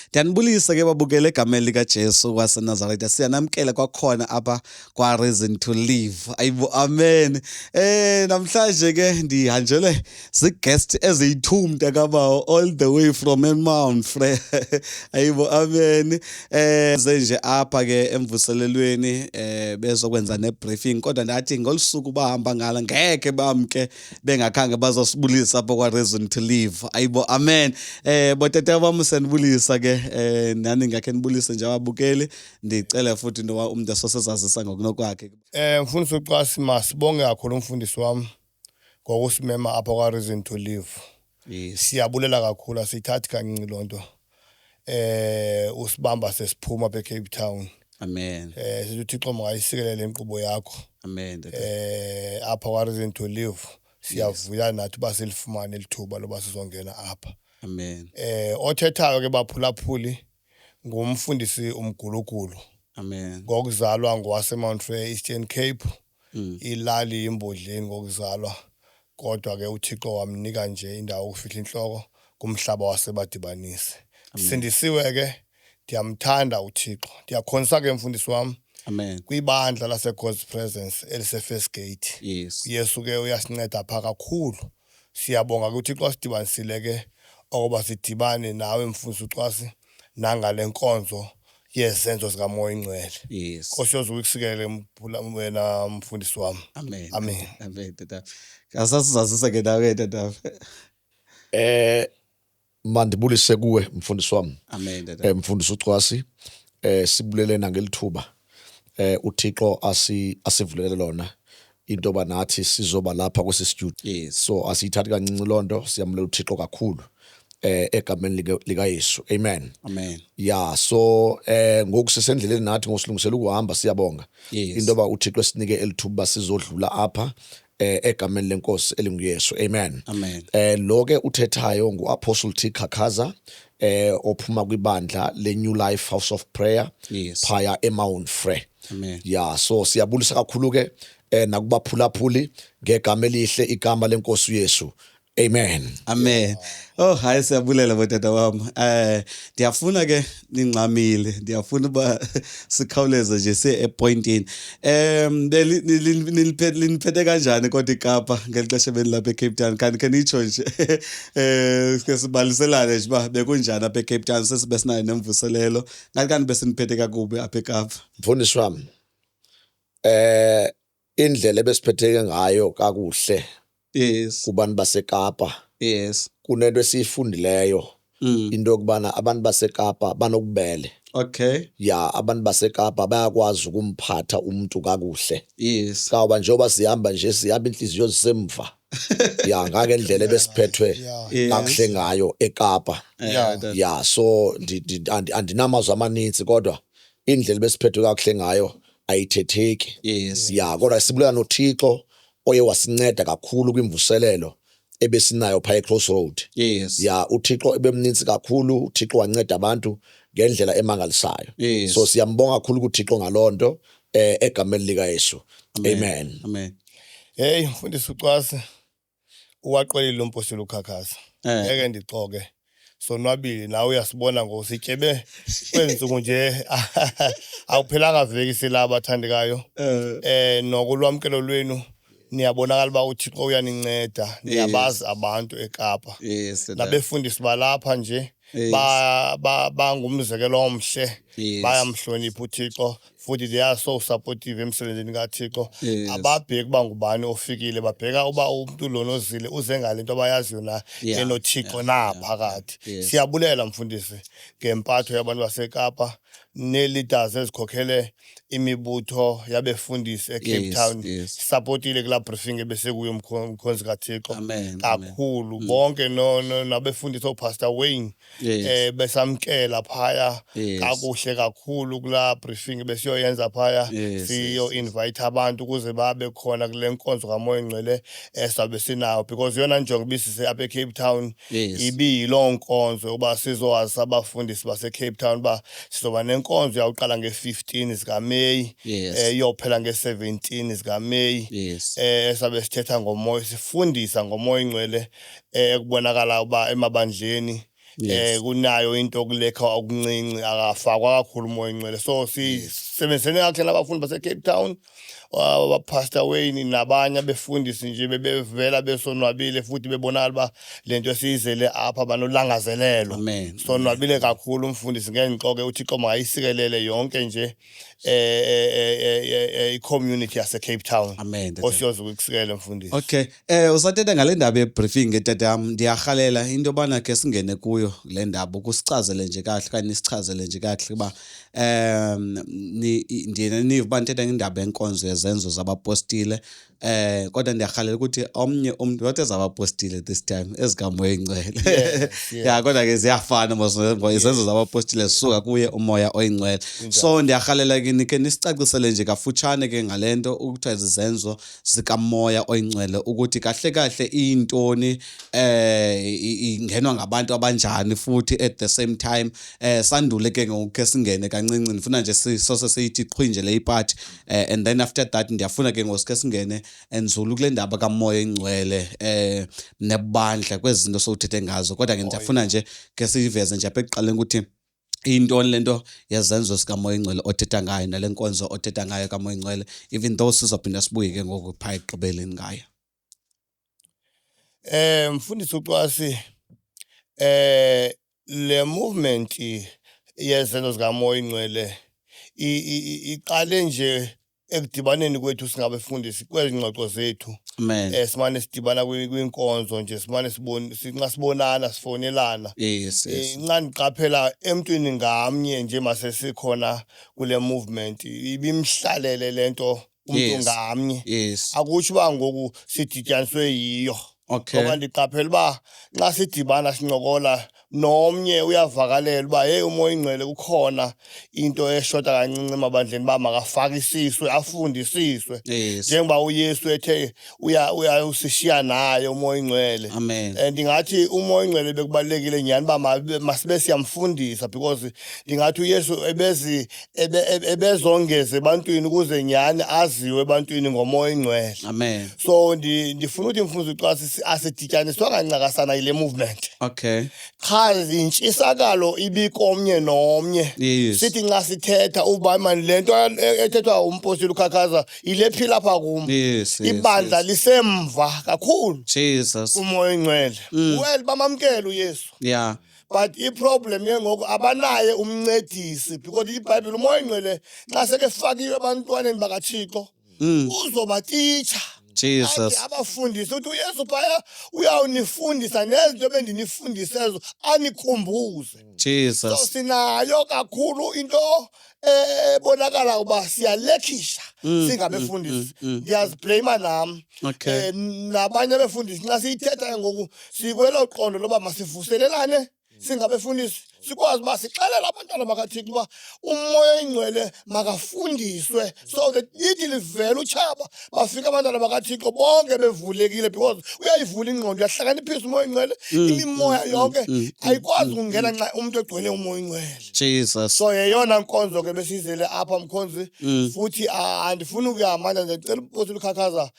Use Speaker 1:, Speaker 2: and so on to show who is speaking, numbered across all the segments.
Speaker 1: Ndiyanibulisa ke babukele egameni likaJesu waseNazaretha. Siyanamkela kwakhona apha kwa-Reason to Live. Ayibo, amen. Namhlanje ke ndihanjelwe zii-guest eziyi-2 mntakabawo, all the way from eMount Frere. Ayibo, amen. Ze nje apha ke emvuselelweni bezokwenza ne-briefing, kodwa ndathi ngolusuku bahamba ngalo ngeke bamke bengakhange bazosibulisa apha kwa-Reason to Live. Ayibo, amen. Botata bam, siyanibulisa ke, nani ngakhe nibulise nje ababukeli. Ndicela futhi into yoba umntu asosezazisa ngokunokwakhe.
Speaker 2: Mfundisi uCwasi, masibonge kakhulu umfundisi wam ngokusimema apha kwa-Reason to Live. Siyabulela kakhulu, asiyithathi kancinci loo nto. Usibamba sesiphuma apha eCape Town.
Speaker 1: Amen.
Speaker 2: Sithi uThixo makayisikelele inkqubo yakho.
Speaker 1: Amen, tata.
Speaker 2: Apha kwa-Reason to Live siyavuya nathi uba silifumane elithuba loba sizongena apha.
Speaker 1: Amen.
Speaker 2: Othethayo ke, baphulaphuli, ngumfundisi uMgulugulu.
Speaker 1: Amen.
Speaker 2: Ngokuzalwa ngowaseMount Frere, Eastern Cape. Ilali iMbodleni ngokuzalwa, kodwa ke uThixo wamnika nje indawo yokufihla intloko kumhlaba waseBadibanise. Sindisiwe ke, ndiyamthanda uThixo. Ndiyakhonza ke, mfundisi wam,
Speaker 1: Amen.
Speaker 2: kwibandla lase-God's Presence elise-First Gate. UYesu ke uyasinceda pha kakhulu. Siyabonga ke uThixo asidibanisile ke okoba sidibane nawe, mfundisi uCwasi, nangale nkonzo yezenzo zikaMoya Ingcwele. Nkosi yozuko ikusikelele wena mfundisi wam.
Speaker 1: Amen.
Speaker 2: Amen.
Speaker 1: Amen, tata. Asasizazise ke nawe, tata.
Speaker 3: Mandibulise kuwe, mfundisi wami.
Speaker 1: Amen, tata.
Speaker 3: Mfundisi uCwasi, sibulele nangelithuba uThixo asivulele lona into yoba nathi sizoba lapha kwesi studio. So asiyithathi kancinci loo nto, siyambulela uThixo kakhulu egameni likaYesu. Amen.
Speaker 1: Amen.
Speaker 3: Yeah, so ngoku sisendleleni nathi, ngosilungisela ukuhamba, siyabonga into yoba uThixo esinike elithuba sizodlula apha egameni lenkosi elinguYesu. Amen.
Speaker 1: Amen.
Speaker 3: Lo ke uthethayo nguApostle T Khakhaza, ophuma kwibandla le New Life House of Prayer phaya eMount Frere.
Speaker 1: Amen.
Speaker 3: Yeah, so siyabulisa kakhulu ke nakubaphulaphuli ngegama elihle, igama lenkosi uYesu. Amen.
Speaker 1: Amen. Oh, hayi, siyabulela botata wam. Ndiyafuna ke ningxamile, ndiyafuna uba sikhawuleze nje siye epointini. Liniphethe kanjani kodwa iKapa ngeli xesha benilapha eCape Town? Kanti ke nitsho nje ke sibaliselane nje uba bekunjani apha eCape Town, sesibe sinayo nemvuselelo. Ngathi kanti besiniphethe kakubi apha eKapa.
Speaker 3: Mfundisi wami, indlela ebesiphetheke ngayo kakuhle kubantu baseKapa, kunento esiyifundileyo into yokubana abantu baseKapa banokubele. Ya, abantu baseKapa bayakwazi ukumphatha umuntu kakuhle. Kawuba njengoba sihamba nje, sihamba inhliziyo zisemva. Ya, ngangendlela ebesiphethwe kakuhle ngayo eKapa. Ya, so andinamazwi amaninzi, kodwa indlela ebesiphethwe kakuhle ngayo ayithetheki. Ya, kodwa sibulela noThixo oye wasinceda kakhulu kwimvuselelo ebesinayo phaya eCrossroad. Ya, uThixo ebemninzi kakhulu, uThixo wanceda abantu ngendlela emangalisayo. So siyambonga kakhulu kuThixo ngalonto egameni lika Yesu. Amen.
Speaker 1: Amen.
Speaker 2: Hey, mfundisi uCwasi, uwaqwelile umpostoli uKhakhaza. Ngeke ndixoke. Sonwabile nawe, uyasibona ngoku sityebe kwezi nje, awuphelanga veki silaba, bathandekayo. Nokulwamkelo lwenu, niyabonakala uba uThixo uyaninceda, niyabazi abantu eKapa. Nabefundisi balapha nje ba bangumzekelo omhle. Bayamhlonipha uThixo, futhi they are so supportive emsebenzini kaThixo. Ababheki uba ngubani ofikile, babheka uba umntu lona ozile uze ngale nto abayaziyo na enoThixo na phakathi. Siyabulela, mfundisi, ngempatho yabantu baseKapa nee-leaders ezikhokhele imibutho yabefundisi eCape Town. Supportile kulaa briefing ebesekuyo, mkhonzi kaThixo.
Speaker 1: Amen. Amen.
Speaker 2: Kakhulu bonke nabefundisi, ooPastor Wayne besamkela phaya kakuhle kakhulu kulaa briefing besiyoyenza phaya, siyo invite abantu ukuze babe khona kule nkonzo kaMoya Ngcwele esawube sinayo, because yona njongo ibisise apha eCape Town ibiyiloo nkonzo yokuba sizowazisa abafundisi baseCape Town uba sizoba nenkonzo yawuqala nge-15 zikaMeyi iyophela nge-17 zikaMeyi, esabe sithetha ngomoya, sifundisa ngoMoya Ingcwele, ekubonakala uba emabandleni. Kunayo into okulekha okuncinci, akafakwa kakhulu umoya oyingcwele. So sisebenzisene kakuhle nabafundi base-Cape Town, Pastor Wayne nabanye abefundisi nje bebevela besonwabile futhi bebonakala uba le nto esiyizele apha banolangazelelo.
Speaker 1: Amen.
Speaker 2: Sonwabile kakhulu umfundisi, ngeke ngixoke, uThixo makayisikelele yonke nje i-community yase-Cape Town.
Speaker 1: Amen, tata.
Speaker 2: Osiyoze ukukusikele, mfundisi.
Speaker 1: Okay. Usathetha ngale ndaba ye-briefing ke, tatam, ndiyarhalela into yobana ke singene kuyo le ndaba, ukusichazele nje kahle okanye nisichazele nje kakuhle uba ndiye nive uba nithetha ngendaba yenkonzo yezenzo zabapostile, kodwa ndiyarhalela ukuthi omnye umntu, not ezabapostile this time, ezikaMoya Oyingcwele. Ya, kodwa ke ziyafana mos, izenzo zabapostile zisuka kuye uMoya Oyingcwele. So ndiyarhalela ke nikhe nisicacisele nje kafutshane ke ngale nto ukuthiwa zizenzo zikaMoya Oyingcwele, ukuthi kahle kahle iyintoni, ingenwa ngabantu abanjani, futhi at the same time sandule ke ngoku ke singene kancinci. Ndifuna nje sose siyithi qhwi nje le ipart, and then after that ndiyafuna ke ngoku sike singene enzulu kule ndaba kaMoya Oyingcwele nebandla kwezi zinto sowuthethe ngazo. Kodwa ke ndiyafuna nje ke siyiveze nje apha ekuqaleni ukuthi iyintoni le nto yezenzo zikaMoya Oyingcwele othetha ngayo, nale nkonzo othetha ngayo kaMoya Oyingcwele, even though sizophinda sibuye ke ngoku phaa ekugqibeleni ngayo.
Speaker 2: Mfundisi uCwasi, le movement yezenzo zikaMoya Oyingcwele iqale nje ekudibaneni kwethu singabefundisi kwezi ngxoxo zethu.
Speaker 1: Amen.
Speaker 2: Simane sidibana kwinkonzo nje, simane sibone, nxa sibonana sifonelana. Nxa ndiqaphela emntwini ngamnye nje masesikhona kule movement, ibimhlalele lento umntu ngamnye. Akutsho uba ngoku sidityaniswe yiyo. Ngoba ndiqaphela uba nxa sidibana sincokola nomnye uyavakalela uba hey, uMoya Oyingcwele kukhona into eshota kancinci emabandleni, uba makafakisiswe, afundisiswe. Njengoba uYesu ethe uya usishiya naye uMoya Oyingcwele.
Speaker 1: Amen.
Speaker 2: Ndingathi uMoya Oyingcwele bekubalulekile nyhani uba masibe siyamfundisa, because ndingathi uYesu ebezongeza ebantwini ukuze nyhani aziwe ebantwini ngoMoya Oyingcwele.
Speaker 1: Amen.
Speaker 2: So ndifuna ukuthi, mfundisi uCwasi, asidityaniswanga ncakasana yile movement. Qha intshisakalo ibikomnye nomnye. Sithi nxa sithetha uba mani le nto ethethwa umpostile uKhakhaza yile phila apha kum. Ibandla lisemva kakhulu kuMoya Oyingcwele. Well, bamamkela uYesu. But iproblem ke ngoku abanaye umncedisi, because iBhayibhile uMoya Oyingcwele nxa sekefakiwe ebantwaneni bakaThixo uzobatitsha.
Speaker 1: Jesus.
Speaker 2: Athi abafundisi, uthi uYesu phaya uyawunifundisa nezinto ebendinifundise ezo, anikhumbuze.
Speaker 1: Jesus.
Speaker 2: So sinayo kakhulu into ebonakala uba siyalekhisha singabefundisi. Ndiyaziblame nam. Nabanye abefundisi nxa siyithetha ke ngoku sikwelo qondo loba masivuselelane singabefundisi, sikwazi uba sixelele abantwana bakaThixo uba uMoya Oyingcwele makafundiswe, so that ithi livele utshaba bafike abantwana bakaThixo bonke bevulekile, because uyayivula ingqondo, uyahlakaniphisa uMoya Oyingcwele. Imimoya yonke ayikwazi ukungena nxa umntu egcwele uMoya Oyingcwele.
Speaker 1: Jesus.
Speaker 2: So yeyona nkonzo ke besizele apha, mkhonzi. Futhi andifuni ukuyamandla, ndicela umpostile uKhakhaza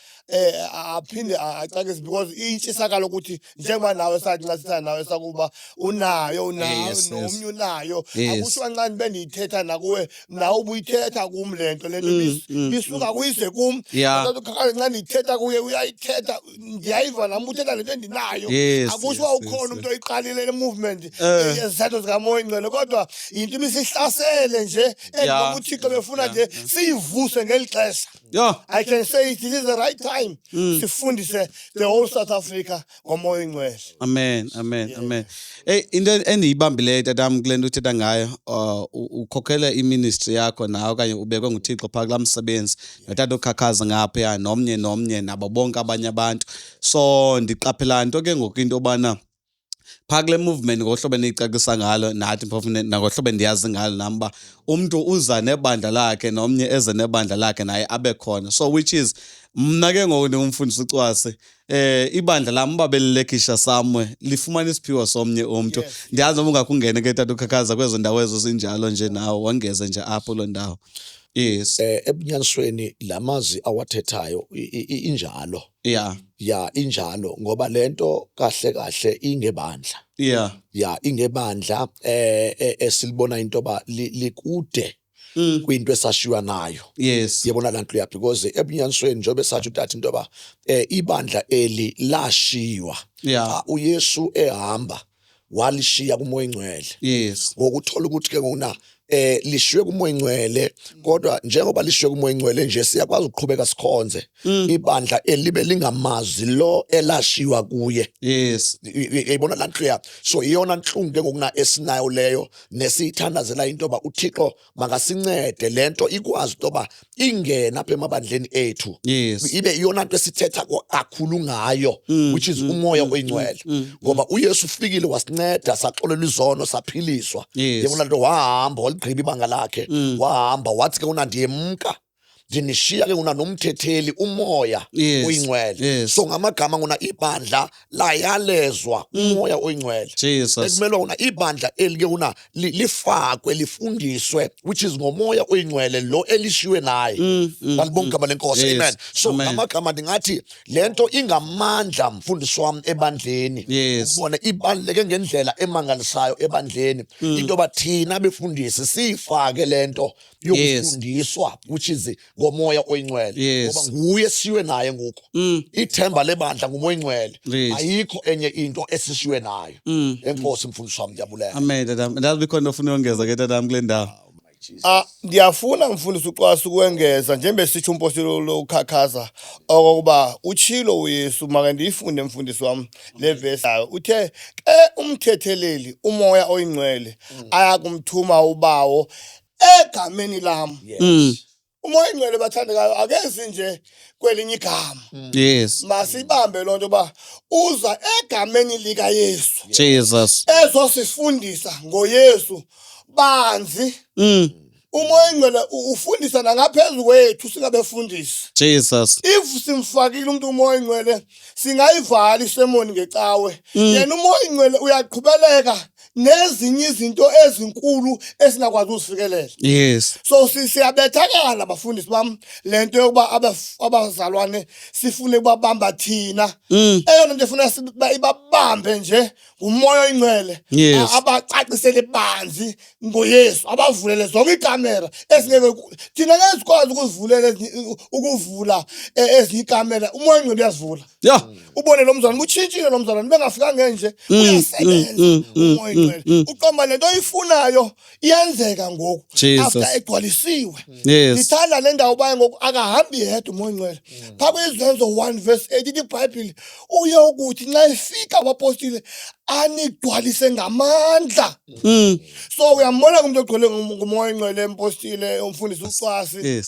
Speaker 2: aphinde acacise, because intshisakalo ukuthi njengoba nawe sathi nxa sithatha nawe sakuba unayo, unayo, nomnye unayo. Akusho kancane bendiyithetha nakuwe, nawe ubuyithetha kum le nto, le nto isuka kuyize kum. Kodwa uKhakhaza nxa ndiyithetha kuye uyayithetha, ndiyayiva nam uthetha le nto endinayo. Akusho uba ukhona umntu oyiqalile le movement yezenzo zikaMoya Oyingcwele, kodwa yinto ibisihlasele nje endibona uThixo befuna nje siyivuse ngeli xesha. I can say it is the right time sifundise the whole South Africa ngoMoya Oyingcwele.
Speaker 1: Amen, amen, amen. Hey, into endiyibambileyo, tatam, kule nto uthetha ngayo, ukhokhela iministry yakho nawe okanye ubekwe nguThixo phaa kulaa msebenzi, notata uKhakhaza ngaphaya, nomnye nomnye, nabo bonke abanye abantu. So ndiqaphela nto ke ngoku into yobana phaa kule movement, ngohlobo eniyicacisa ngalo nathi phofu nangohlobo endiyazi ngalo nam, uba umntu uza nebandla lakhe, nomnye eze nebandla lakhe, naye abe khona. So which is mna ke ngoku ndingumfundisi uCwasi, ibandla lam uba belilekhisha somewhere, lifumana isiphiwo somnye umntu. Ndiyazi noba ungakhe ke, tata uKhakhaza, kwezo ndawo ezo zinjalo nje, nawe wongeze nje apho kuloo ndawo. Yes.
Speaker 3: Ebunyanisweni la mazwi awathethayo injalo. Ya, injalo, ngoba lento kahle kahle ingebandla. Ya, ingebandla esilibona into ba likude kwinto esashiywa nayo. Yebona laa nto leya, because ebunyanisweni, njengoba esatsho utata into yoba ibandla eli lashiywa xa uYesu ehamba, walishiya kuMoya Ingcwele. Ngoku uthola ukuthi ke ngokuna lishiywe kuMoya Ingcwele, kodwa njengoba lishiywe kuMoya Ingcwele nje, siyakwazi ukuqhubeka sikhonze, ibandla elibe lingamazi lo elashiywa kuye. Uyayibona laa nto leya? So iyona ntlungu ke ngokuna esinayo leyo, nesiyithandazela into yoba uThixo makasincede le nto ikwazi into yoba ingene apha emabandleni ethu, ibe iyona nto esithetha kakhulu ngayo, which is uMoya Oyingcwele, ngoba uYesu ufikile, wasinceda, saxolelwa izono, saphiliswa. Yebona nto, wahamba, waligqiba ibanga lakhe, wahamba, wathi ke una, "Ndiyemka, ndinishiya ke nguna nomthetheli, uMoya Oyingcwele." So ngamagama nguna ibandla layalezwa uMoya Oyingcwele, ekumele una ibandla eli ke una lifakwe, lifundiswe, which is ngoMoya Oyingcwele lo elishiywe naye. Malibonke igama leNkosi. Amen. So
Speaker 1: Amen.
Speaker 3: ngamagama ndingathi le nto ingamandla, mfundisi wam, ebandleni. Ukubona ibaluleke ngendlela emangalisayo ebandleni into yoba thina befundisi siyifake le nto yokufundiswa, which is ngoMoya Oyingcwele, ngoba nguye esishiywe naye ngoku. Ithemba lebandla nguMoya Oyingcwele. Ayikho enye into esishiywe nayo. Enkosi, mfundisi wam, ndiyabulela.
Speaker 1: Amen, tatam. Ndazi bikhona into ofuna uyongeza ke, tatam, kule ndawo.
Speaker 2: Ah, ndiyafuna, mfundisi uCwasi, ukwengeza njengoba sitsho umpostile lokhakhaza okokuba utshilo uYesu. Make ndiyifunde, mfundisi wam, le vesi yayo. Uthe ke umthetheleli, uMoya Oyingcwele, ayakumthuma uBawo egameni lam. UMoya Oyingcwele, bathandekayo, akezi nje kwelinye igama. Masibambe loo nto uba uza egameni likaYesu
Speaker 1: Jesus.
Speaker 2: Ezosifundisa ngoYesu banzi. UMoya Oyingcwele ufundisa nangaphezu kwethu singabefundisi.
Speaker 1: Jesus.
Speaker 2: If simfakile umuntu uMoya Oyingcwele, singayivala isemoni ngecawe, yena uMoya Oyingcwele uyaqhubeleka nezinye izinto ezinkulu esingakwazi uzifikelela. So siyabethakala, bafundisi bam, le nto yokuba abazalwane sifune ukubabamba thina. Eyona nto efuna ibabambe nje nguMoya Oyingcwele. Abacacisele banzi ngoYesu, abavulele zonke iikamera esingeke thina ngeke sikwazi ukuzivulela ukuvula ezinye iikamera. UMoya Oyingcwele uyazivula. Ubone lo mzalwane utshintshile, lo mzalwane bengafikanga nje, uyasebenza uMoya Oyingcwele. Uqomba le nto oyifunayo iyenzeka ngoku
Speaker 1: Jesus.
Speaker 2: after egcwalisiwe. Ndithanda le ndawo baye ngoku akahambi yedwa uMoya Oyingcwele. Phaa kwiZenzo 1 verse 8 ithi iBhayibhile, uye ukuthi nxa efika abapostile anigcwalise ngamandla. So uyambona kumntu ogcwele nguMoya Oyingcwele, empostile, umfundisi uCwasi,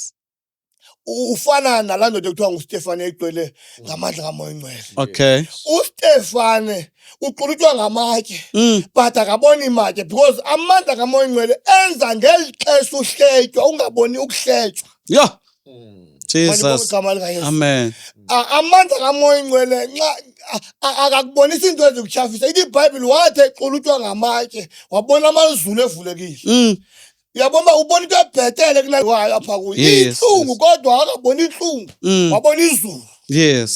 Speaker 2: ufana nalaa ndoda ekuthiwa nguStefane, egcwele ngamandla kaMoya Oyingcwele. UStefane uxulutywa ngamatye, but akaboni matye because amandla kaMoya Oyingcwele enza ngeli xesha uhletywa ungaboni ukuhletywa.
Speaker 1: Jesus.
Speaker 2: Malibongwe igama likaYesu.
Speaker 1: Amen.
Speaker 2: Amandla kaMoya Oyingcwele nxa akakubonisa into ezikutyhafisa. Ithi iBhayibhile wathi exulutywa ngamatye wabona amazulu evulekile. Uyabona uba ubona into ebhetele kunayo apha kuyo. Intlungu, kodwa akaboni intlungu. Wabona izulu.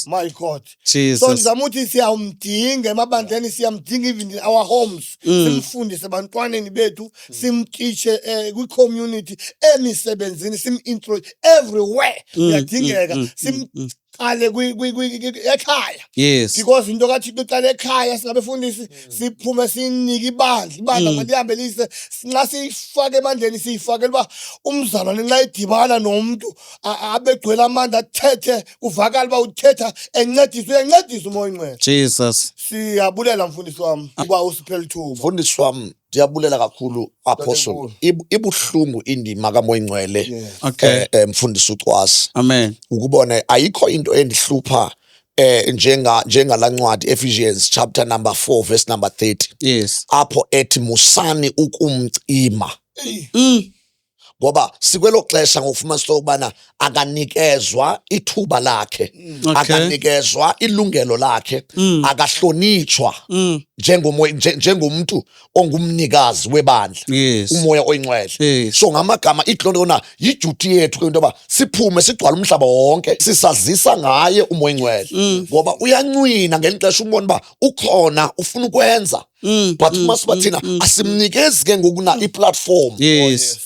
Speaker 2: My God. So
Speaker 1: Jesus.
Speaker 2: ndizama ukuthi siyamdinga emabandleni, siyamdinga even in our homes. Simfundise ebantwaneni bethu, simtitshe kwi-community, emisebenzini, sim-intro everywhere. Uyadingeka. Simqale ekhaya. Because into kaThixo iqala ekhaya. Singabefundisi siphume sinike ibandla, ibandla malihambe lise. Nxa siyifake ebandleni, siyifakele uba umzalwane nxa edibana nomntu abegcwele amandla, athethe kuvakala uba uthetha encediswa, uyancedisa uMoya Oyingcwele.
Speaker 1: Jesus.
Speaker 2: Siyabulela, mfundisi wam, uba usiphe lithuba.
Speaker 3: Mfundisi wam, ndiyabulela kakhulu, apostle.
Speaker 2: Enkulu.
Speaker 3: Ibuhlungu indima kaMoya Ingcwele. Mfundisi uCwasi,
Speaker 1: Amen.
Speaker 3: ukubona ayikho into endihlupha njengala ncwadi Ephesians chapter number 4 verse number 30, apho ethi musani ukumcima. Ngoba sikwelo xesha ngokufumanisa ukubana akanikezwa ithuba lakhe, akanikezwa ilungelo lakhe, akahlonitshwa njengomntu ongumnikazi webandla, uMoya oyiNgcwele. So ngamagama ithi loo nto yona yi-duty yethu ke into yoba siphume sigcwale umhlaba wonke sisazisa ngaye uMoya oyiNgcwele, ngoba uyancwina ngeli xesha umbona uba ukhona, ufuna ukwenza, but masiba thina asimnikezi ke ngoku na i-platform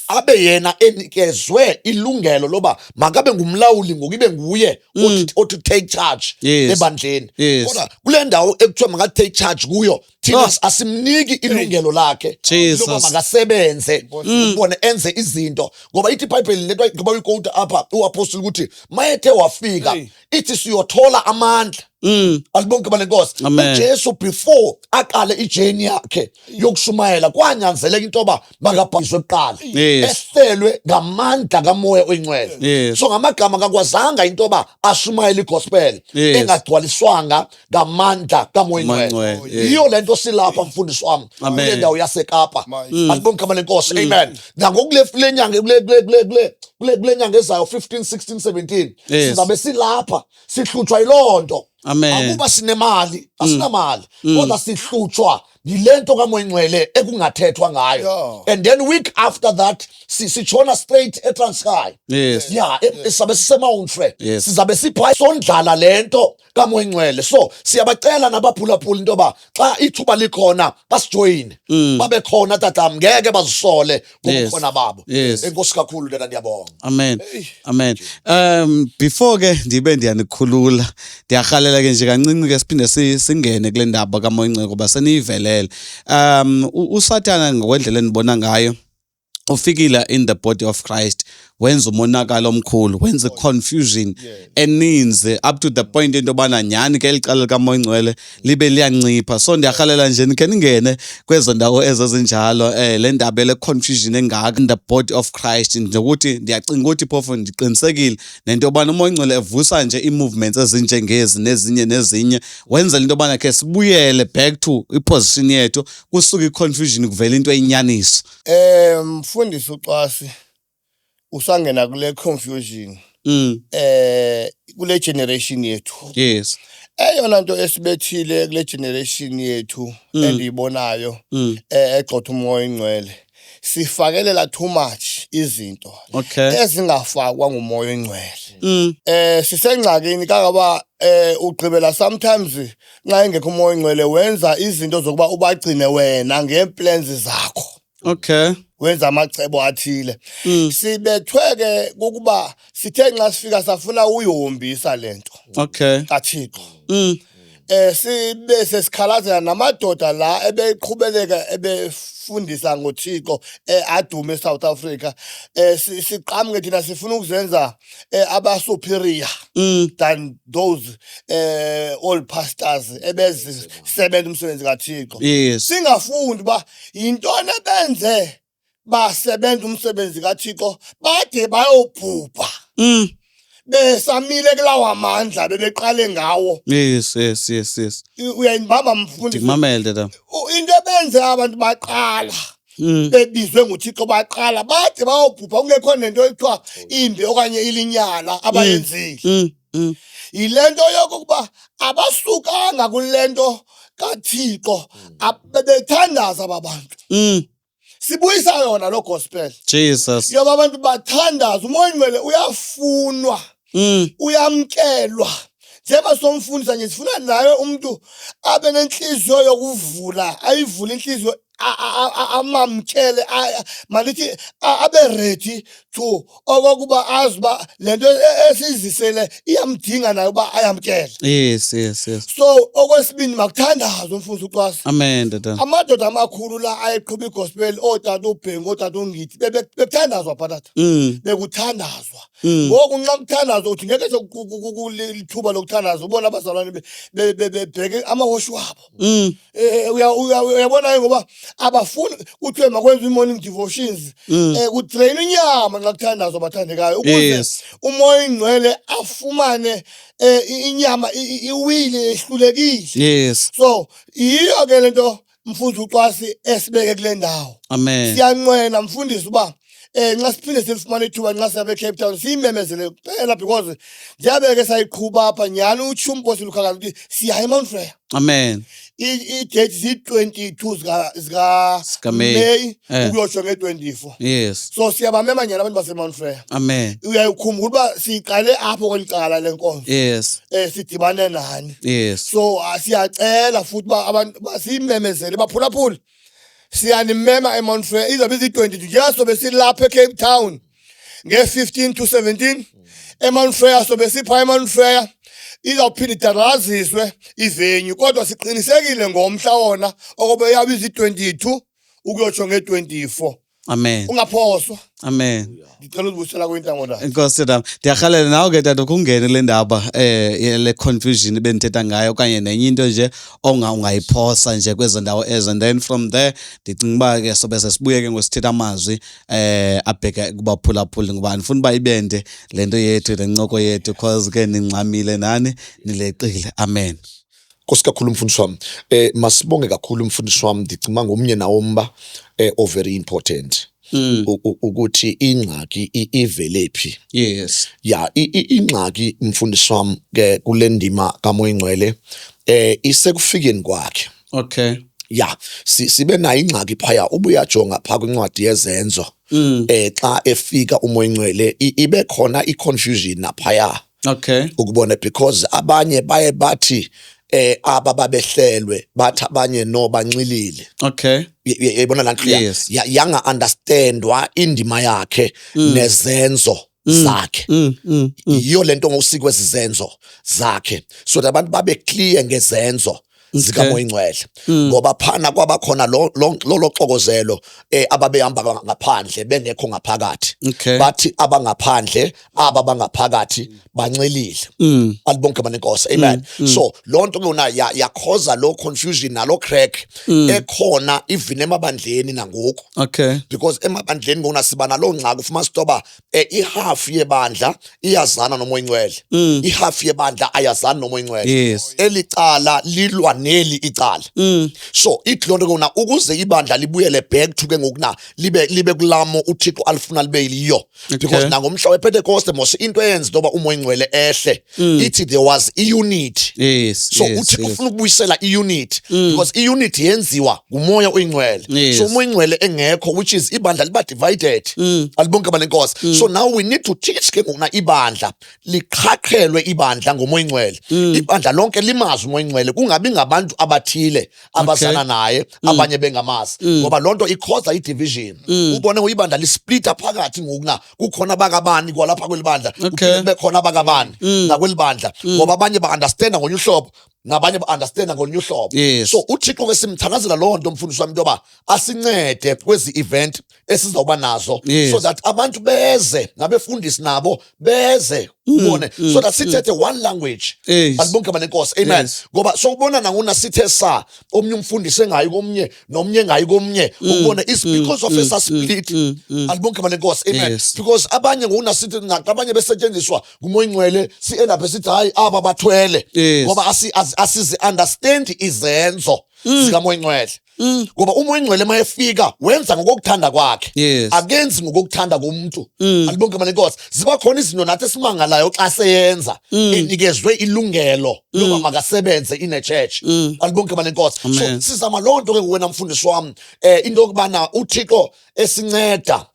Speaker 3: abe yena enikezwe ilungelo loba makabe ngumlawuli ngoku, ibe nguye othi take charge ebandleni. Kodwa kule ndawo ekuthiwa maka-take charge kuyo, thina asimniki ilungelo lakhe
Speaker 1: Jesus.
Speaker 3: loba makasebenze, ubone enze izinto, ngoba ithi iBhayibheli lento, ngoba uyi-quote apha uapostoli ukuthi mayethe wafika, ithi siyothola amandla. Alibonke balenkosi.
Speaker 1: Amen.
Speaker 3: UJesu before aqale i-journey yakhe yokushumayela, kwanyanzeleka into yoba makabhaptizwe kuqala, ehlelwe ngamandla kaMoya oyiNgcwele. So ngamagama kakwazanga into yoba ashumayele i-gospel engagcwaliswanga ngamandla kaMoya
Speaker 1: Moya
Speaker 3: oyiNgcwele.
Speaker 1: Ngcwele, yes.
Speaker 3: Yiyo le nto silapha, mfundisi wami,
Speaker 1: Amen.
Speaker 3: kule ndawo yaseKapa. Alibonke igama lenkosi, amen. Nangokule kule nyanga, kule nyanga ezayo, 15, 16, 17, sizabe silapha sihlutshwa yiloo nto.
Speaker 1: Amen.
Speaker 3: Akuba sinemali, asinamali, kodwa sihlutshwa yile nto kaMoya Ngcwele ekungathethwa ngayo. And then week after that sitshona straight eTranskei. Yeah, sizabe siseMount Frere. Sizabe sipha sondlala le nto kaMoya Ngcwele. So siyabacela nabaphulaphula into yoba xa ithuba likhona basijoyine, babe khona tatam, ngeke bazisole ngobukhona babo. Enkosi kakhulu lena, ndiyabonga.
Speaker 1: Amen. Amen. Before ke ndibe ndiyanikhulula, ndiyarhalela ke nje kancinci ke siphinde singene kule ndaba kaMoya Ngcwele ngoba seniyivelele. USathana ngokwendlela endibona ngayo ufikile in the body of Christ, wenza umonakalo omkhulu, wenza confusion eninzi up to the point into yobana nyhani ke eli cala likaMoya Ngcwele libe liyancipha. So ndiyarhalela nje nikhe ningene kwezo ndawo ezo zinjalo, le ndaba le confusion engaka in the body of Christ, nokuthi ndiyacinga ukuthi phofu ndiqinisekile nento yobana uMoya Ngcwele evusa nje ii-movements ezinjengezi nezinye nezinye, wenzela into yobana khe sibuyele back to i-position yethu, kusuke i-confusion kuvele into eyinyaniso.
Speaker 2: Mfundisi uCwasi, usangena kule confusion kule generation yethu. Eyona nto esibethile kule generation yethu endiyibonayo egxotha uMoya oyiNgcwele, sifakelela too much izinto ezingafakwa nguMoya oyiNgcwele. Sisengxakini kangaba ugqibela sometimes nxa engekho uMoya oyiNgcwele wenza izinto zokuba ubagcine wena ngee-plans zakho. Wenza amacebo athile. Sibethwe ke kukuba sithe nxa sifika safuna uyihombisa lento kaThixo. Sibe sesikhalazela namadoda la ebeqhubeleka ebefundisa ngoThixo, adume eSouth Africa, siqhamuke thina sifuna ukuzenza aba superior than those old pastors ebezisebenza umsebenzi kaThixo. Singafundi ba yintoni ebenze basebenza umsebenzi kaThixo bade bayobhubha besamile kulawa mandla bebeqale ngawo.
Speaker 1: Yes.
Speaker 2: Uyayibamba, mfundisi?
Speaker 1: Ndikumamele, tata.
Speaker 2: Into ebenze abantu baqala bebizwe nguThixo, baqala bade bayobhubha kungekho nento ekuthiwa imbi okanye ilinyala abayenzile, yile nto yokokuba abasukanga kule nto kaThixo, bebethandaza aba bantu. Sibuyisa yona lo gospel
Speaker 1: Jesus.
Speaker 2: yoba abantu bathandaza. UMoya Ngcwele uyafunwa, uyamkelwa. Njengoba somfundisa nje, sifuna naye umuntu abe nenhliziyo yokuvula, ayivule inhliziyo, amamkele, malithi abe ready to okokuba azi uba le nto esiyizisele iyamdinga naye uba ayamkele. So okwesibini, makuthandazwe, mfundisi uCwasi.
Speaker 1: Amen, tata.
Speaker 2: Amadoda amakhulu la ayeqhuba i-gospel, ootata uBhengu, ootata uNgidi, bekuthandazwa phaa, tata. Bekuthandazwa. Ngoku nxa kuthandazwa uthi ngeke lithuba lokuthandaza, ubona abazalwane bebheke amahoshi wabo. Uyabona ke, ngoba abafuni kuthiwe makwenziwe i-morning devotions, kudrain inyama nxa kuthandazwa, bathandekayo, ukuze uMoya Ingcwele afumane inyama iwile, ehlulekile. So yiyo ke lento, mfundisi uCwasi, esibeke kule ndawo.
Speaker 1: Amen.
Speaker 2: Siyanqwena, mfundisi, uba Nxa siphinde silifumane ithuba nxa siyabe eCape Town siyimemezele kuphela, because njengabe ke sayiqhuba apha nyhani utsho uMposi Lukhakhazi ukuthi siya eMount Frere.
Speaker 1: Amen.
Speaker 2: I-date ziyi-22 zika
Speaker 1: Zika May.
Speaker 2: May
Speaker 1: Eh.
Speaker 2: ukuyotsho nge-24. So siyabamema nyhani abantu baseMount Frere.
Speaker 1: Amen.
Speaker 2: Uyayikhumbula uba siyiqale apho kweli cala le nkonzo, sidibane nani. So siyacela futhi uba abantu basiyimemezele, baphulaphule, siyanimema eMount Frere, izabe iziyi-22 njengoba sobe silapha eCape Town nge-15 to 17, eMount Frere sobe sipha eMount Frere. Izawuphinda idalaziswe ivenue, kodwa siqinisekile ngomhla wona okobe yabe izi-22 ukuyotsho nge-24.
Speaker 1: Amen.
Speaker 2: Ungaphoswa.
Speaker 1: Amen.
Speaker 2: Ndicela uzibuyisela kwintango lakhe.
Speaker 1: Enkosi tata. Ndiyarhalela nawe ke tata kungene le ndaba le confusion bendithetha ngayo okanye nenye into nje ungayiphosa nje kwezo ndawo ezo, and then from there ndicinga uba ke sobe sesibuye ke ngosithetha amazwi abheka kubaphulaphuli, ngoba andifuni uba ibende le nto yethu, le ncoko yethu, cause ke ningxamile nani nileqile. Amen.
Speaker 3: Nkosi kakhulu, mfundisi wami. Masibonge kakhulu, mfundisi wami. Ndicinga ngomnye nawomba o very important. Ukuthi ingxaki ivele phi. Ya, ingxaki, mfundisi wami, ke kule ndima kaMoya Ingcwele isekufikeni kwakhe. Ya, sibe nayo ingxaki phaya, ubuyajonga pha kwincwadi yezenzo. Xa efika uMoya Ingcwele ibe khona i-confusion naphaya. Ukubona, because abanye baye bathi aba babehlelwe, bathi abanye no, banxilile. Yayibona laa nto?
Speaker 1: Yes.
Speaker 3: Yanga understandwa indima yakhe nezenzo zakhe. Yiyo lento ngokusikwe izenzo zakhe, so that abantu babe clear ngezenzo zikaMoya Ingcwele, ngoba phana kwaba khona lo xokozelo ababehamba ngaphandle bengekho ngaphakathi. Bathi abangaphandle aba bangaphakathi banxilile. Alibonke banenkosi, amen. So lonto ke yona yakhoza lo confusion nalo crack ekhona even emabandleni nangoku, because emabandleni ngona siba naloo ngxaki, ufuma sitoba ihalf yebandla iyazana noMoya Ingcwele, ihalf yebandla ayazani noMoya Ingcwele. Eli cala lilwa neli icala. So ithi loo nto ke yona ukuze ibandla libuyele back to ke ngokuna libe kulamo uThixo alifuna libe yiyo, because nangomhla wePentecost mos into eyenza into yoba uMoya Ingcwele ehle, ithi there was i-unity. So uThixo ufuna ukubuyisela i-unity, because i-unity yenziwa nguMoya Oyingcwele. So uMoya Ingcwele engekho, which is ibandla liba divided. Alibonke banenkosi. So now we need to teach ke ngokuna ibandla liqhaqhelwe, ibandla ngoMoya Ingcwele, ibandla lonke limazi uMoya Ingcwele, kungabi ngabantu abathile abazana naye, abanye bengamazi, ngoba loo nto ikhoza i-division. Ubone ibandla lisplita phakathi ngokuna kukhona abakabani kwalapha kweli bandla, kuphinde kube khona abakabani nakweli bandla, ngoba abanye ba-understanda ngolunye uhlobo, nabanye ba-understanda ngolunye uhlobo. So uThixo ke simthandazela loo nto, mfundisi wami, into yoba asincede kwezi event esizawuba nazo, so that abantu beze, nabefundisi nabo beze, ubone, so that sithethe one language. Alibonke banenkosi, amen. Ngoba sowubona nanguna sithe sa omnye umfundisi engayi komnye, nomnye engayi komnye, ukubone, it's because of esa split. Alibonke banenkosi, amen. Because abanye ngokuna sithi naxa abanye besetyenziswa nguMoya Ingcwele, si-end up sithi hayi, aba bathwele, ngoba asizi understand izenzo zikaMoya Ingcwele, ngoba uMoya Ingcwele mayefika wenza ngokokuthanda kwakhe, akenzi ngokokuthanda komuntu. Alibonke manenkosi. Ziba khona izinto nathi esimangalayo xa seyenza, enikezwe ilungelo loba makasebenze in a church. Alibonke manenkosi. So
Speaker 1: Amen.
Speaker 3: sizama loo nto ke wena, mfundisi wami, into yokubana uThixo esinceda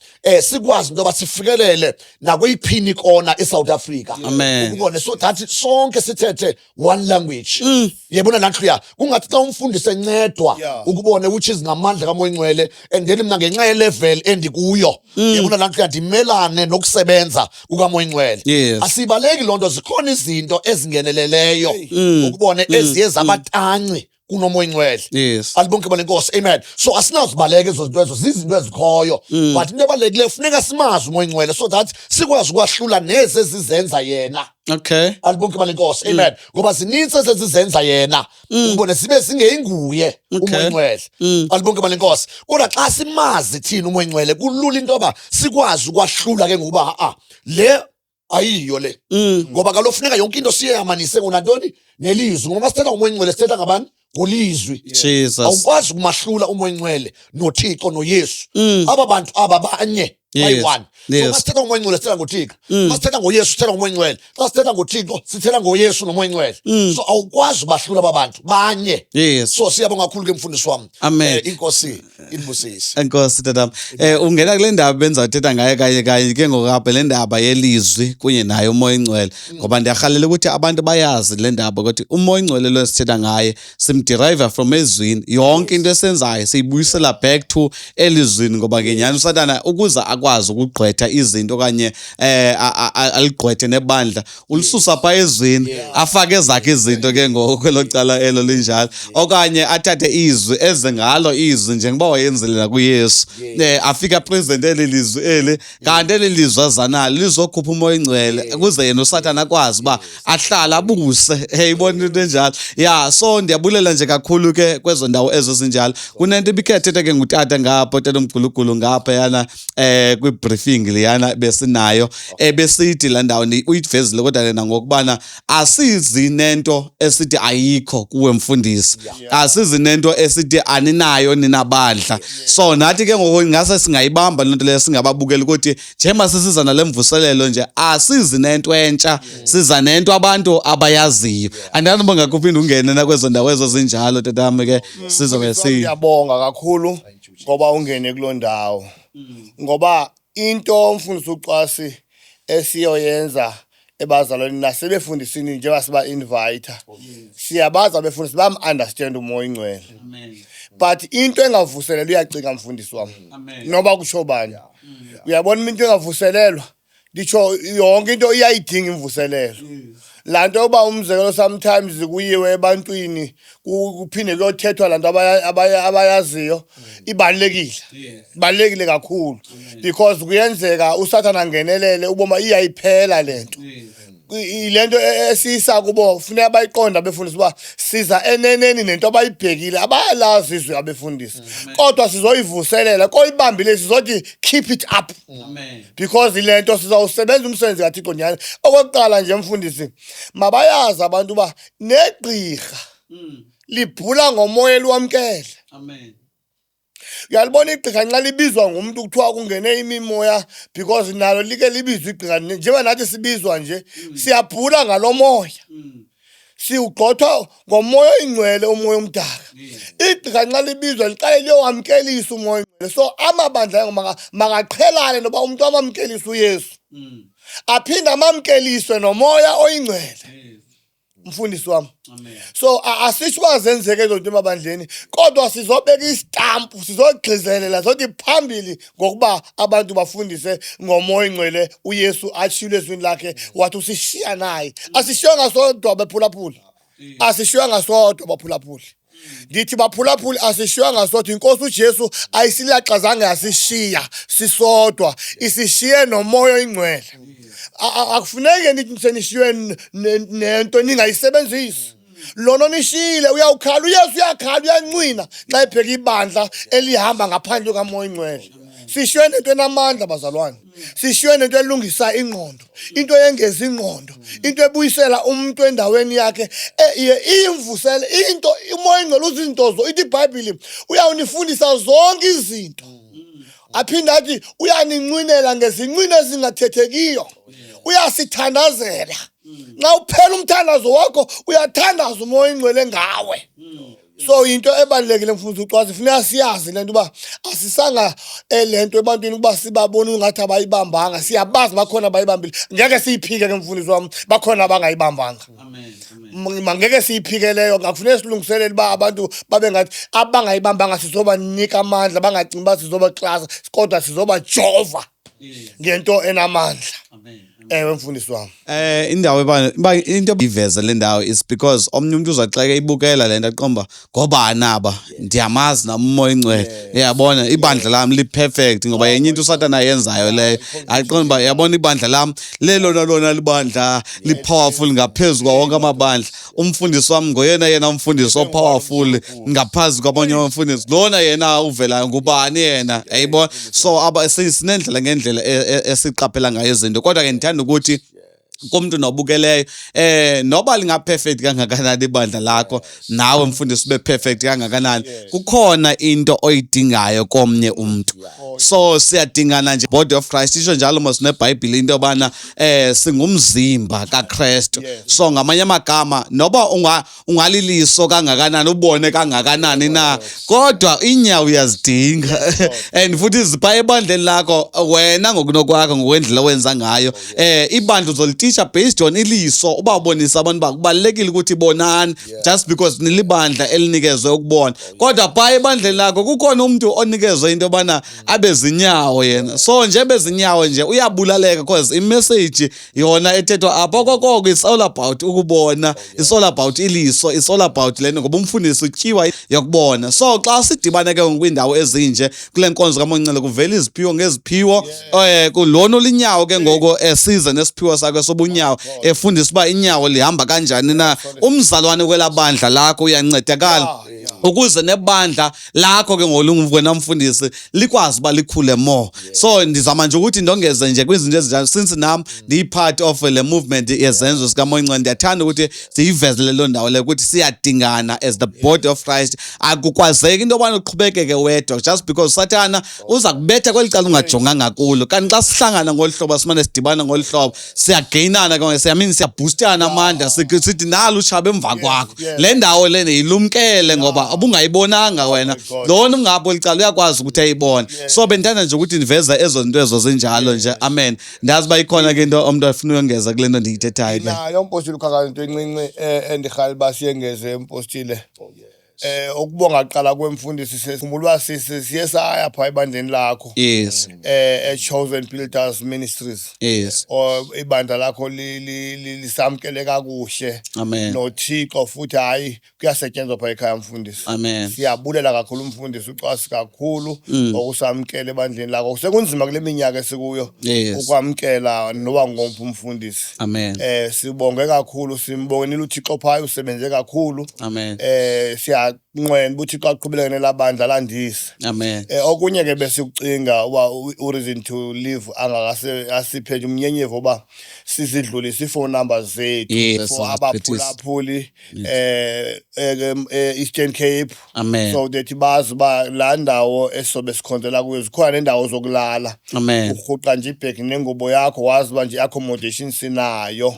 Speaker 3: sikwazi into yoba sifikelele nakweyiphini ikona eSouth Africa.
Speaker 1: Amen.
Speaker 3: Ukubone, so that sonke sithethe one language. Yebona laa nto, ya, kungathi xa umfundisi encedwa, ukubone, which is ngamandla kaMoya Ingcwele, and then mna ngenxa yelevel endikuyo, yebona laa nto, ya, ndimelane nokusebenza kukaMoya Ingcwele. Asibaleki loo nto, zikhona izinto ezingeneleleyo, ukubone, eziye zabatanci kunoMoya Ingcwele. Alibonke balenkosi, amen. So asinazibaleka ezo zinto, ezo zizinto ezikhoyo, but into ebalulekileyo funeka simazi uMoya Ingcwele so that sikwazi ukwahlula nezi ezizenza yena. Alibonke balenkosi, amen, ngoba zininzi ezezizenza yena, ubone, zibe zingeyinguye uMoya Ingcwele. Alibonke balenkosi. Kodwa xa simazi thina uMoya Ingcwele, kulula into yoba sikwazi ukwahlula ke ngokuba a le ayiyo le, ngoba kaloku funeka yonke into siyeyamanise ngonantoni? Nelizwi. Ngoba sithetha ngoMoya Ingcwele, sithetha ngabani? Ngolizwi.
Speaker 1: Jesus.
Speaker 3: Awukwazi ukumahlula uMoya Ingcwele noThixo noYesu. Aba bantu aba banye. Bayi-one. So xa sithetha ngomoya oyingcwele sithetha ngoThixo. Xa sithetha ngoYesu sithetha ngomoya oyingcwele. Xa sithetha ngoThixo sithetha ngoYesu nomoya oyingcwele. So awukwazi ubahlula aba bantu, banye. So siyabonga kakhulu ke mfundisi wam.
Speaker 1: Amen.
Speaker 3: Inkosi inibusise.
Speaker 1: Enkosi tatam. Ungena kule ndaba bendizawuthetha ngayo kanye kanye ke ngoku apha, le ndaba yelizwi kunye naye umoya oyingcwele, ngoba ndiyarhalela ukuthi abantu bayazi le ndaba ukuthi umoya oyingcwele lo esithetha ngaye simderiva from ezwini. Yonke into esenzayo siyibuyisela back to elizwini, ngoba ngenyani uSatana ukuze akwazi ukugqwetha izinto okanye aligqwethe nebandla, ulisusa pha ezwini, afake ezakhe izinto ke ngoku kwelo cala elo linjalo, okanye athathe izwi eze ngalo izwi njengoba wayenzile nakuYesu, afike apresente eli lizwi eli, kanti eli lizwi azanalo lizokhupha umoya oyingcwele ukuze yena uSathana akwazi uba ahlale abuse. Hey, ibona into enjalo ya. So ndiyabulela nje kakhulu ke kwezo ndawo ezo zinjalo. Kunento ibikhe yathetha ke ngutata ngapha, utata omgulugulu ngapha yana kwi-briefing leyana besinayo, ebesithi laa ndawo uyivezile, kodwa yena ngokubana asizi nento esithi ayikho kuwe mfundisi, asizi nento esithi aninayo nina bandla. So nathi ke ngoku ingase singayibamba loo nto leyo, singababukeli ukuthi njengoba sisiza nale mvuselelo nje, asizi nento entsha, siza nento abantu abayaziyo. Andazi uba ngakuphinda ungene nakwezo ndawo ezo zinjalo, tatam, ke sizobe si
Speaker 2: Ngiyabonga kakhulu ngoba ungene kuloo ndawo, ngoba into mfundisi uCwasi esiyoyenza ebazalwaneni nasebefundisini, njengoba siba-invite, siyabazi abefundisi bam-understand umoya oyingcwele, but into engavuselelwa uyacinga, mfundisi wam, noba kutsho bani. Uyabona, into engavuselelwa, nditsho yonke into iyayidinga imvuselelo. Laa nto yoba, umzekelo, sometimes kuyiwe ebantwini, kuphinde kuyothethwa laa nto abayaziyo, ibalulekile, ibalulekile kakhulu, because kuyenzeka uSathana angenelele uboma iyayiphela le nto. Le nto esiyisa kubo funeka bayiqonda abefundisi uba siza eneneni nento abayibhekile. Abayalazi izwi abefundisi, kodwa sizoyivuselela koyibambile, sizothi keep it up, because le nto sizawusebenza umsebenzi kaThixo nyhani. Okokuqala nje, mfundisi, mabayazi abantu uba negqirha libhula ngomoya eliwamkele. Uyalibona igqirha nxa libizwa ngumntu, kuthiwa kungene imimoya, because nalo like libizwa igqirha njengoba nathi sibizwa nje, siyabhula ngalo moya, siwugxothwa ngomoya oyingcwele umoya omdaka. Igqirha nxa libizwa liqale liyowamkelisa umoya oyingcwele. So amabandla makaqhelane noba umntu amamkelise uYesu, aphinde amamkeliswe nomoya oyingcwele, mfundisi wam. So asisho uba zenzeke ezo nto emabandleni, kodwa sizobeka isitampu, sizogqizelela, zothi phambili ngokuba abantu bafundise ngomoya oyingcwele. UYesu atshilo ezwini lakhe wathi usishiya naye, asishiyanga sodwa bephulaphula, asishiyanga sodwa baphulaphuli. Ndithi baphulaphuli, asishiyanga sodwa. Inkosi uJesu ayisilaxazange yasishiya sisodwa, isishiye nomoya oyingcwele. Akufuneki nithi senishiywe nento ningayisebenzisi. Lona nishiyile uyawukhala, uYesu uyakhala, uyancwina xa ebheka ibandla elihamba ngaphandle kamoya oyingcwele. Sishiywe nento enamandla, bazalwane, sishiywe nento elungisa ingqondo, into yengeza ingqondo, into ebuyisela umuntu endaweni yakhe, iye iyimvusele into. Umoya oyingcwele uzinto zo, ithi iBhayibhile uyawunifundisa zonke izinto, aphinde athi uyanincwinela ngezincwino ezingathethekiyo, uyasithandazela. Nxa uphela umthandazo wakho, uyathandaza umoya oyingcwele ngawe. So into ebalulekile, mfundisi uCwazi, funeka siyazi le nto uba asisanga le nto ebantwini ukuba sibabone ungathi abayibambanga. Siyabazi bakhona abayibambile, ngeke siyiphike ke, mfundisi wam, bakhona abangayibambanga. Mangeke siyiphike leyo. Ngakufuneka silungiselele uba abantu babe ngathi abangayibambanga sizobanika amandla, bangacingi uba sizobaklasa, kodwa sizobajova ngento enamandla. Ewe, mfundisi wam.
Speaker 1: Indawo eba into iveze le ndawo is because omnye umuntu uzaxeke ibukela le nto, aqomba ngobani aba, ndiyamazi nam umoya oyingcwele, uyabona ibandla lam li-perfect, ngoba yenye into uSathana ayenzayo leyo, aqonda uba yabona ibandla lam lelona lona libandla li-powerful ngaphezu kwa wonke amabandla, umfundisi wam ngoyena yena umfundisi o-powerful ngaphezu kwabanye abafundisi, lona yena uvelayo ngubani yena, yayibona. So aba sinendlela ngendlela esiqaphela ngayo izinto, kodwa ke ndithanda ukuthi Kumntu nobukeleyo, noba linga-perfect kangakanani ibandla lakho, nawe mfundisi ube perfect kangakanani, kukhona into oyidingayo komnye umntu. So siyadingana nje, body of Christ isho njalo mos neBhayibhile into yobana singumzimba kaKristu. So ngamanye amagama, noba ungaliliso kangakanani, ubone kangakanani na, kodwa inyawo uyazidinga, and futhi zipha ebandleni lakho wena ngokunokwakho, ngokwendlela owenza ngayo. Ibandla uzolitisha based on iliso, uba ubonisa abantu uba kubalulekile ukuthi bonani, just because nilibandla elinikezwe ukubona. Kodwa phaa ebandleni lakho kukhona umntu onikezwe into yobana abe zinyawo yena. So nje bezinyawo nje uyabulaleka, because imessage yona ethethwa apha okokoko, it's all about ukubona, it's all about iliso, it's all about le nto, ngoba umfundisi utyiwa yokubona. So xa sidibane ke ngoku kwiindawo ezinje, kule nkonzo kaMoncele, kuvela iziphiwo ngeziphiwo. Kulona olinyawo ke ngoku esize nesiphiwo sakhe sobunyawo, efundisa uba inyawo lihamba kanjani na. Umzalwane kwelaa bandla lakho uyancedakala, ukuze nebandla lakho ke ngolungu wena mfundisi likwazi uba likhule more. So ndizama nje ukuthi ndongeze nje kwizinto ezinjalo, since nam ndiyi-part of le movement yezenzo zikaMoya, ndiyathanda ukuthi siyivezele loo ndawo leyo, ukuthi siyadingana as the body of Christ. Akukwazeki into yobana uqhubekeke wedwa, just because Sathana uza kubetha kweli cala ungajonganga kulo. Kanti xa sihlangana ngolu hlobo, simane sidibana ngolu hlobo, siyageyinana ke, siyamini, siyabhustana amandla, sithi nalo utshaba emva kwakho, le ndawo lena yilumkele, ngoba ubungayibonanga wena.
Speaker 2: God.
Speaker 1: Lona ungapho licala uyakwazi ukuthi ayibone. So bendithanda nje ukuthi ndiveze ezo zinto ezo zinjalo nje. Amen. Ndazi uba ikhona ke into omntu afuna uyongeza kule nto ndiyithethayo ke.
Speaker 2: Nayo, mpostile uKhakazi, into encinci endirhalela uba siyengeze, mpostile. Ukubonga kuqala kwemfundisi, sikhumbula uba siye saya phaa ebandleni lakho, e-Chosen Builders Ministries, or ibandla lakho lisamkele kakuhle.
Speaker 1: Amen.
Speaker 2: NoThixo futhi, hayi, kuyasetyenzwa phaa ekhaya, mfundisi.
Speaker 1: Amen.
Speaker 2: Siyabulela kakhulu, umfundisi uCwasi, kakhulu ngokusamkela ebandleni lakho. Sekunzima kule minyaka esikuyo ukwamkela noba ngomphi umfundisi.
Speaker 1: Amen.
Speaker 2: Sibonge kakhulu, simbongenile uThixo phaya, usebenze kakhulu.
Speaker 1: Amen.
Speaker 2: Siyanqwena uba uThixo aqhubeleke nelabandla, landise.
Speaker 1: Amen.
Speaker 2: Okunye ke besikucinga uba u-Reason to Live angakase asiphe nje umnyenyevo uba sizidlulise ii-phone numbers zethu for abaphulaphuli Eastern Cape,
Speaker 1: Amen.
Speaker 2: so that bazi uba laa ndawo esizobe sikhonzela kuyo zikhona neendawo zokulala.
Speaker 1: Amen.
Speaker 2: Urhuqa nje ibhegi nengubo yakho, wazi uba nje i-accommodation sinayo.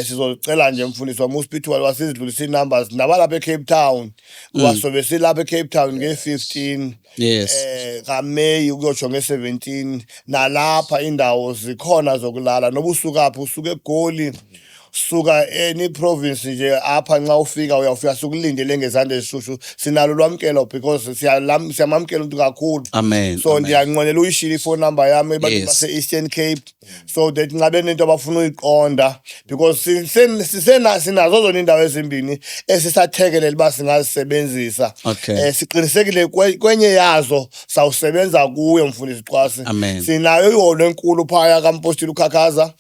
Speaker 2: Sizocela nje, mfundisi wam uspiritual, wasizidlulisa ii-numbers nabalapha eCape Town, kuba sobe silapha eCape Town nge-15 kaMeyi ukuyotsho nge-17. Nalapha indawo zikhona zokulala, noba usuka phi, usuka eGoli, suka any province nje apha, nxa ufika uyawufika sikulindele ngezandla ezishushu. Sinalo ulwamkelo because siyamamkela umntu kakhulu.
Speaker 1: Amen.
Speaker 2: So
Speaker 1: Amen.
Speaker 2: ndiyanqwenela uyishile ifone number yam ebantwini base-Eastern Cape, so that nxa benento abafuna uyiqonda, because sinazo zona iindawo ezimbini esisathekelela uba singazisebenzisa. Siqinisekile kwenye yazo sawusebenza kuyo, mfundisi Xwasi.
Speaker 1: Amen.
Speaker 2: Sinayo iholo enkulu phaya kampostile uKhakhaza,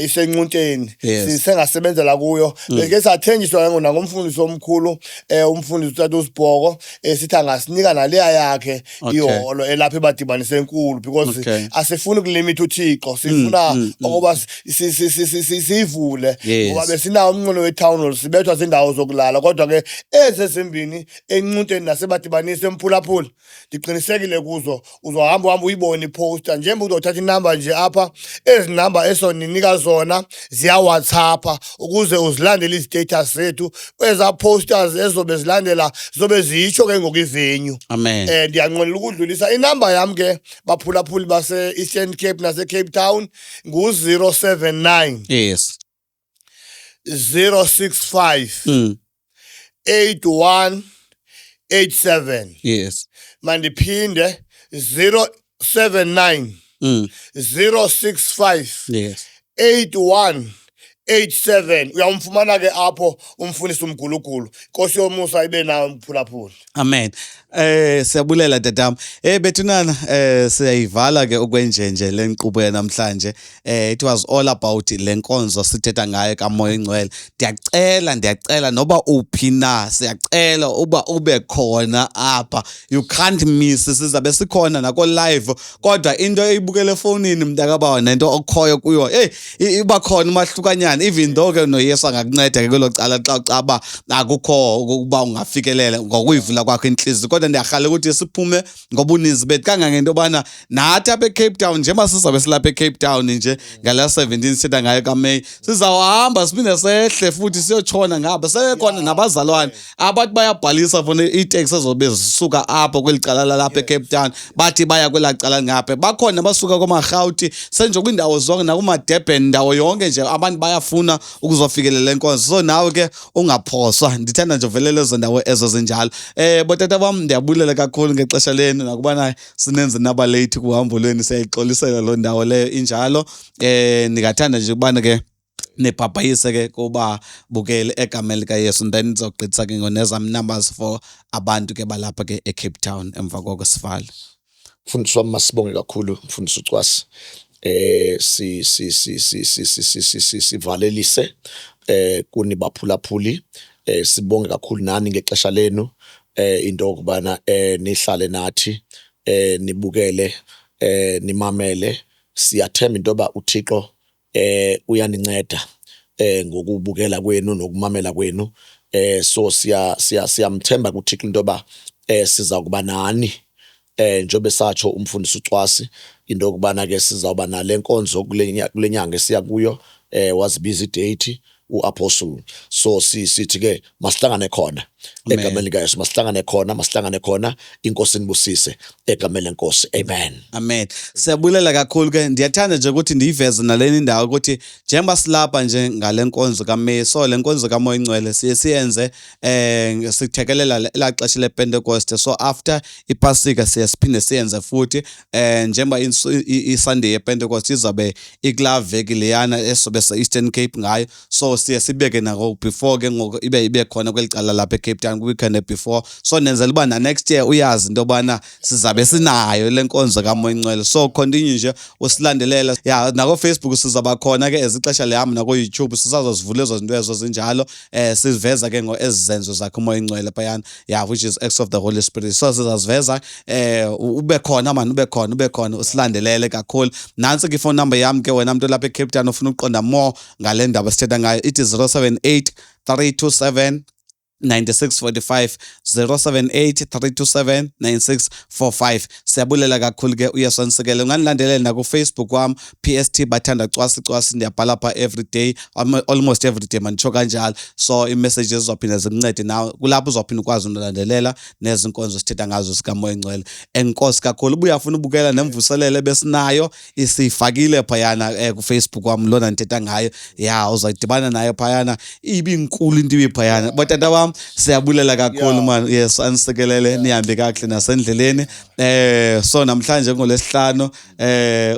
Speaker 2: isencunteni. Sisengasebenzela kuyo. Beke sathenjiswa ke nangomfundisi omkhulu, umfundisi utata uSibhoko, sithi angasinika naleya yakhe iholo elapha ebadibanise enkulu, because asifuni ukulimita uThixo, sifuna ukuba siyivule, ngoba besinawo umnqweno we-town hall, sibethwa zindawo zokulala. Kodwa ke ezi ezimbini, encunteni nasebadibanise emphulaphula, ndiqinisekile kuzo uzohamba uhambe uyibone iposter. Njengoba uzothatha inamba nje apha, ezi namba esoninika zona ziyawhatsappa ukuze uzilandele izi-status zethu. Kwezaa posters ezizobe zilandela zizobe zitsho ke ngoku ivenue.
Speaker 1: Amen.
Speaker 2: Ndiyanqwenela ukudlulisa inamba yam ke, baphulaphuli base-Eastern Cape nase-Cape Town, ngu-079 065 8187. Mandiphinde, 079 065 81 87. Uyawumfumana ke apho umfundisi uMgulugulu. Inkosi yomusa ibe nawe mphulaphuli.
Speaker 1: Amen. Siyabulela tatam. Bethunana, siyayivala ke okwenjenje le nkqubo yanamhlanje. It was all about le nkonzo sithetha ngayo kaMoya Ingcwele. Ndiyacela noba uphi na, siyacela uba ube khona apha. You can't miss. Sizabe sikhona nako live, kodwa into eyibukele efowunini, mntakabawo, nento okhoyo kuyo, hey, iba khona umahlukanyana, even though ke noYesu angakunceda ke kwelo cala xa ucaba akukho ukuba ungafikelela ngokuyivula kwakho intliziyo. Kodwa ndiyarhalela ukuthi siphume ngobuninzi bethu kangangento yobana nathi apha eCape Town, njengoba sizabe silapha eCape Town nje ngala 17 sithetha ngayo kaMeyi, sizawuhamba siphinde sehle futhi siyotshona ngapha. Sebekhona nabazalwane abathi bayabhalisa for iiteksi ezobe zisuka apho kweli cala lalapha eCape Town, bathi baya kwelaa cala ngapha. Bakhona abasuka koomaRhawuti, senje kwiindawo zonke, nakumaDurban, ndawo yonke nje abantu bayafuna ukuzofikelela enkonzo. So nawe ke ungaphoswa. Ndithanda nje uvelela ezo ndawo ezo zinjalo. Botata bam, ndiyabulela kakhulu ngexesha lenu, nakubana sinenze naba late kuhambo lwenu, siyayixolisela loo ndawo leyo injalo. Ndingathanda nje ukubana ke nibhabhayise ke kuba bukele egameni likaYesu, then ndizogqithisa ke ngonezam numbers for abantu ke balapha ke eCape Town, emva koko sivale.
Speaker 3: Mfundisi wami, masibonge kakhulu, mfundisi uCwasi. Si si si si si si si si si sivalelise kuni baphulaphuli. Sibonge kakhulu nani ngexesha lenu, into yokubana nihlale nathi, nibukele, nimamele. Siyathemba into yoba uThixo uyaninceda ngokubukela kwenu nokumamela kwenu. So siya siya siyamthemba kuThixo into yoba siza kuba nani, njengoba satsho umfundisi uCwasi into yokubana ke sizawuba nale nkonzo kule nyanga esiya kuyo. Wazibiza idate uapostle, so sithi ke masihlangane khona egameni likaYesu, masihlangane khona, masihlangane khona. Inkosi nibusise egameni lenkosi, amen.
Speaker 1: Amen. Siyabulela kakhulu ke. Ndiyathanda nje ukuthi ndiyiveze naleni indawo ukuthi njengoba silapha nje ngale nkonzo kaMeyi, so le nkonzo kaMoya Ingcwele siye siyenze sithekelela elaa xesha lePentecost. So after iPasika siye siphinde siyenze futhi, njengoba iSunday yePentecost izobe ikulaa veki leyana esobe se-Eastern Cape ngayo. So siye sibeke nako before ke ngoku ibe khona kweli cala lapha eCape Town kwi-weekend before. So nenzela uba na next year uyazi into yobana sizabe sinayo le nkonzo kaMoya Ingcwele. So continue nje usilandelela. Ya, nako Facebook sizaba khona ke as ixesha lihamba, nako YouTube sisazozivula ezo zinto ezo zinjalo, siveza ke ngo ezi zenzo zakhe uMoya Ingcwele phayana, yeah, which is Acts of the Holy Spirit. So sizaziveza, ube khona man, ube khona, ube khona, usilandelele kakhulu. Nantsi ke ifone number yam ke, wena mntu olapha eCape Town ufuna ukuqonda more ngale ndaba sithetha ngayo, ithi 078 327 9645, 078 327 9645. Siyabulela kakhulu ke, uYesu anisikele. Ungandilandelela nakuFacebook wam, PST Bathanda Cwasi Cwasi. Ndiyabhala pha every day, almost every day, manditsho kanjalo. So ii-messages zizawuphinda zikuncede nawe, kulapho uzawuphinda ukwazi undilandelela nezi nkonzo sithetha ngazo zikaMoya Ingcwele. Enkosi kakhulu. Uba uyafuna ubukela nemvuselelo ebesinayo, isiyifakile phayana kuFacebook wam lona ndithetha ngayo, ya, uzayidibana nayo phayana. Ibinkulu into ibiphayana. Botata bam, siyabulela kakhulu. Man, yes, anisikelele, nihambe kakuhle nasendleleni. So namhlanje ngolwesihlanu,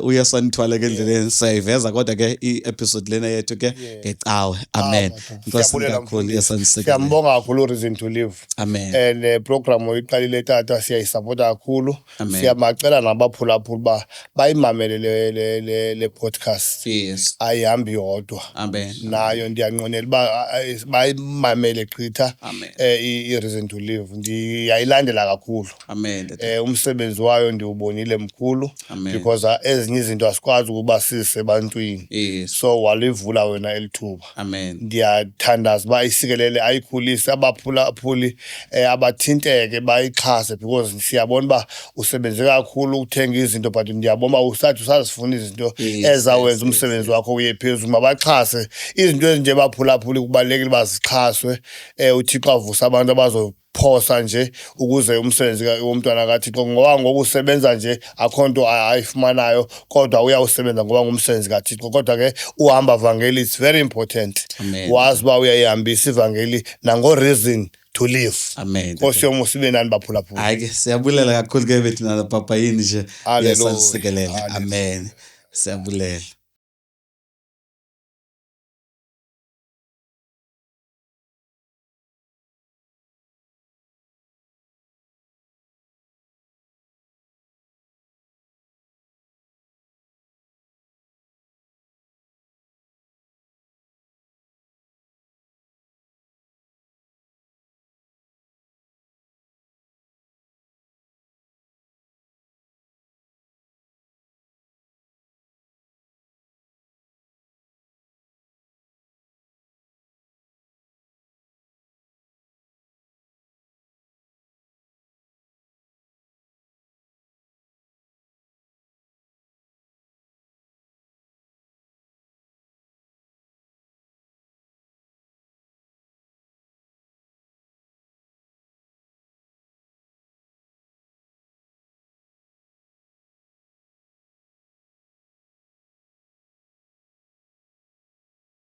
Speaker 1: uYesu anithwale ke endleleni. Siyayiveza kodwa ke i-episode lena yethu ke ngecawe. Amen. Inkosi
Speaker 2: Siyabulela,
Speaker 1: kakhulu.
Speaker 2: mfundisi.
Speaker 1: Yesu anisikelele.
Speaker 2: Siyambonga kakhulu Reason to Live.
Speaker 1: Amen.
Speaker 2: Le program oyiqalile tata, siyayisapota kakhulu.
Speaker 1: Amen.
Speaker 2: Siyabacela nabaphulaphula uba bayimamele le podcast. Ayihambi yodwa.
Speaker 1: Amen.
Speaker 2: Nayo ndiyanqwenela uba bayimamele gqitha.
Speaker 1: Amen.
Speaker 2: I-Reason to Live ndiyayilandela kakhulu.
Speaker 1: Amen.
Speaker 2: Umsebenzi wayo ndiwubonile mkhulu.
Speaker 1: Amen.
Speaker 2: Because ezinye izinto asikwazi ukuba sise ebantwini. So walivula wena elithuba.
Speaker 1: Amen.
Speaker 2: Ndiyathandaza uba isikelele, ayikhulise, abaphulaphuli abathinteke, bayixhase, because siyabona uba usebenze kakhulu ukuthenga izinto, but ndiyabona uba usathi usazifuna izinto ezawenza umsebenzi wakho uye phezulu. Mabaxhase izinto ezinje, baphulaphuli, kubalulekile uba zixhaswe. UThixo avuse abantu abazophosa nje ukuze umsebenzi womntwana kaThixo, ngoba ngoku usebenza nje akho nto ayifumanayo, kodwa uyawusebenza ngoba ngumsebenzi kaThixo. Kodwa ke uhamba vangeli, it's very important.
Speaker 1: Amen.
Speaker 2: Wazi uba uyayihambisa ivangeli nango-Reason to Live.
Speaker 1: Amen.
Speaker 2: Nkosi yomusa ibe nani baphulaphula.
Speaker 1: Hayi ke, siyabulela kakhulu ke bethu, nalapha yini nje.
Speaker 2: Hallelujah.
Speaker 1: Yesu anisikelele.
Speaker 2: Hallelujah.
Speaker 1: Amen. Siyabulela.